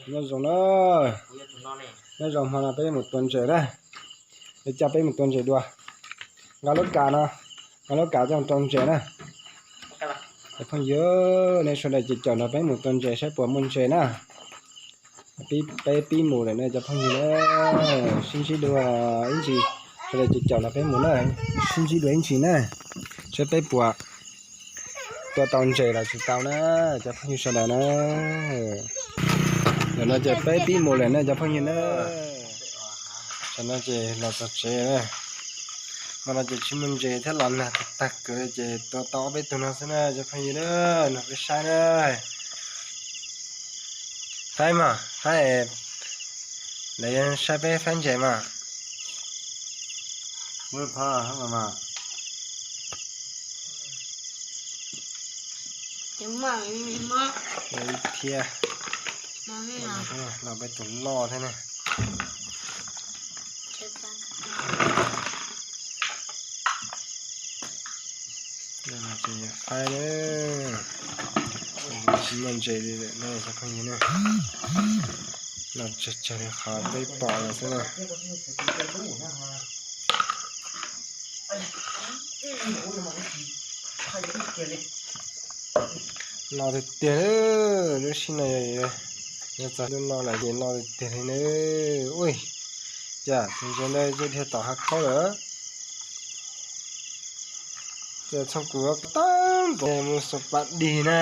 Nyob zoo na, nyob zoo, hmo no peb mus tua ntses na, es coj peb mus tua ntses dua. Nqa lub kav no, nqa lub kav coj mus tua ntses na. Cov phooj ywg, nej sawv daws ces caum nrog peb mus tua ntses saib puas muaj ntses na. Peb pib mus lawm na cov phooj ywg na, sib ntsib dua ib ntsis, sawv daws ces caum nrog peb mus na, sib ntsib dua ib ntsis na, saib peb puas tua tau ntses los tsis tau na, cov phooj ywg sawv daws na. Ntawm no ces peb pib mus lawm na cov phooj ywg na. Tam no ces los txog tsev na, hmo no ces tsis muaj ntses thiab los nag tag kawg ces tua tau ob peb tug no xwb na cov phooj ywg na, nrog peb saib na. Faib mas, faib, lawv saib peb faib ntses mas. Thiab, los peb tus loj thiab na. Faib na, tsis muaj ntses li lawm na cov phooj ywg na, los tsawg tsawg li qhov peb pom lawm xwb na. Loj tiag tiag, lub sij hawm no yog txog lub no lawm ces loj tiag tiag li na. Ui, cas tus ntses ntawd twb dhia tom hav khaub lawm. Ces txhob kuv tag npaum mus xus pas dig na.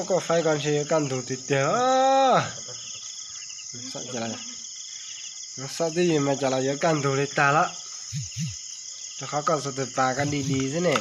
Koj faib koj ntshe yuav kaj ntug tiag tiag. Xob twb yim mas cas los yuav kaj ntug li tag lawm, rau qhov koj xuas tus pas koj dig dig xwb ne.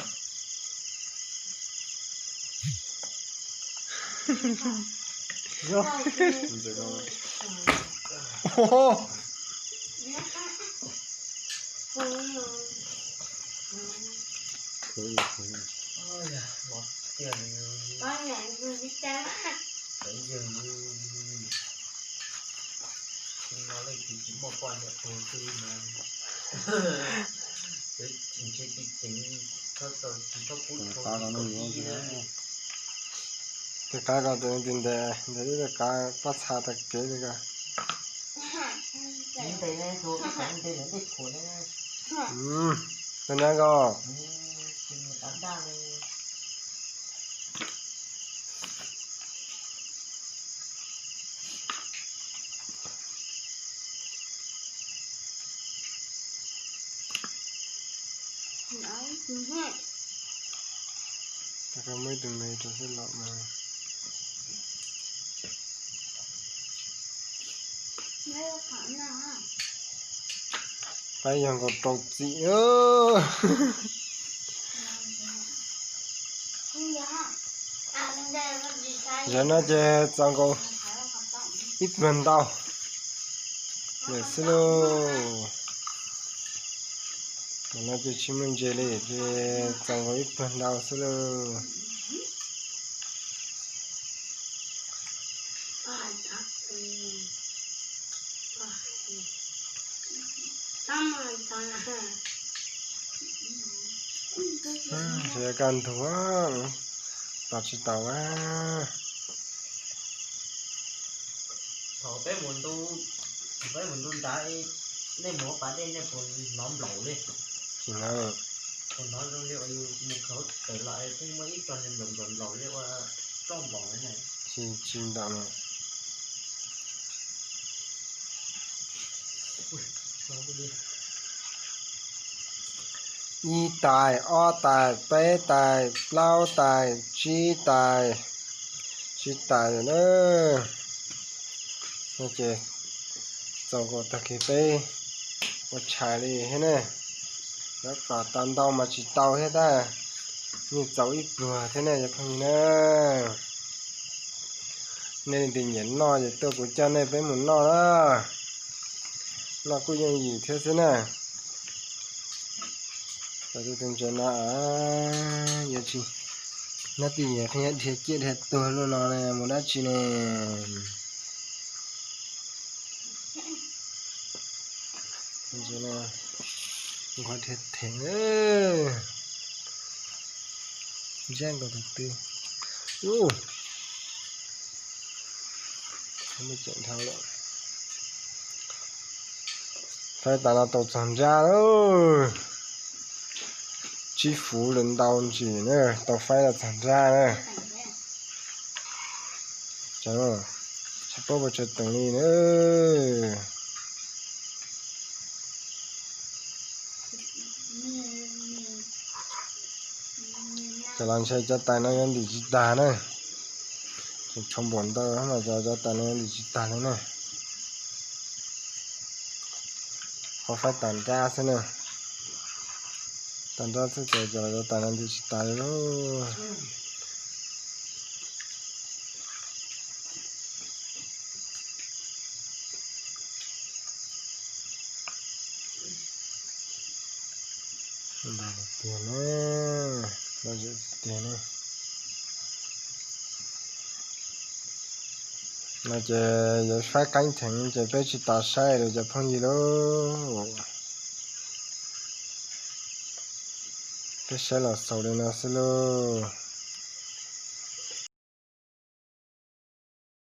Tus qav ko tus nti ntawd, ntawd ib tus qav pab txha tag kev li ko. Tus nab ko. Muaj ib tug me rau xwb los mas. Pab yog nkaus rau txim. Zaum no ces txaus nkaus ib pluag ntau lawm xwb lauj. Zaum no ces tsis muaj ntses li ces txaus nkaus ib pluag ntau xwb lauj. Tsis kaj ntug, tos tsis tau a. Thaum peb mus ntu, peb mus ntu nrad, nej mus ua pas dej nej puas hnov nplaum li? Tsis hnov. Puas hnov zoo li uas yus mus khawv tawm los pheej muaj ib co nplaum nplaum nplaum li ua roj nplaum na? Tsis, tsis nplaum na. Ib tais, ob tais, peb tais, plaub tais, tsib tais, tsib tais na. No ces txaus nkaus tag kis peb ua tshais li thiab ne. Lawv kom tau ntau mas tsis tau thiab tab, yeej txaus ib pluag thiab ne cov phooj ywg na. Nej leej twg nyiam noj ces tuaj kuv coj nej peb mus noj na. Los kuj yooj yim thiab xwb na. Cov tus ntses no yuav tsis, nyob twj ywm qhov dhia ciaj dhia tuag luaj no ne, mus dab tsi ne? Nqhov dhia theem, ntsab nkaus tus twg. Faib tas no tau txog nrab lawm. Tsib fuv lawm ntau ntsis na, tau faib los txog nrab na. Tsis paub puas tsawg teev li na. Ces los ntshe cov tais no yuav ntim tsis tag na. Tseem tshuav npaum ntau mas cov, cov tais no yuav ntim tsis tag li na. Qhov faib tas nrab xwb na. Tas nrab xwb ces cov, cov tais no ntim tsis tag li lauj. Tiag na, tiag na. No ces yuav faib qeeb theem ces peb tsis tos saib lawm cov phooj ywg lauj. Peb saib los xaus li no xwb lauj.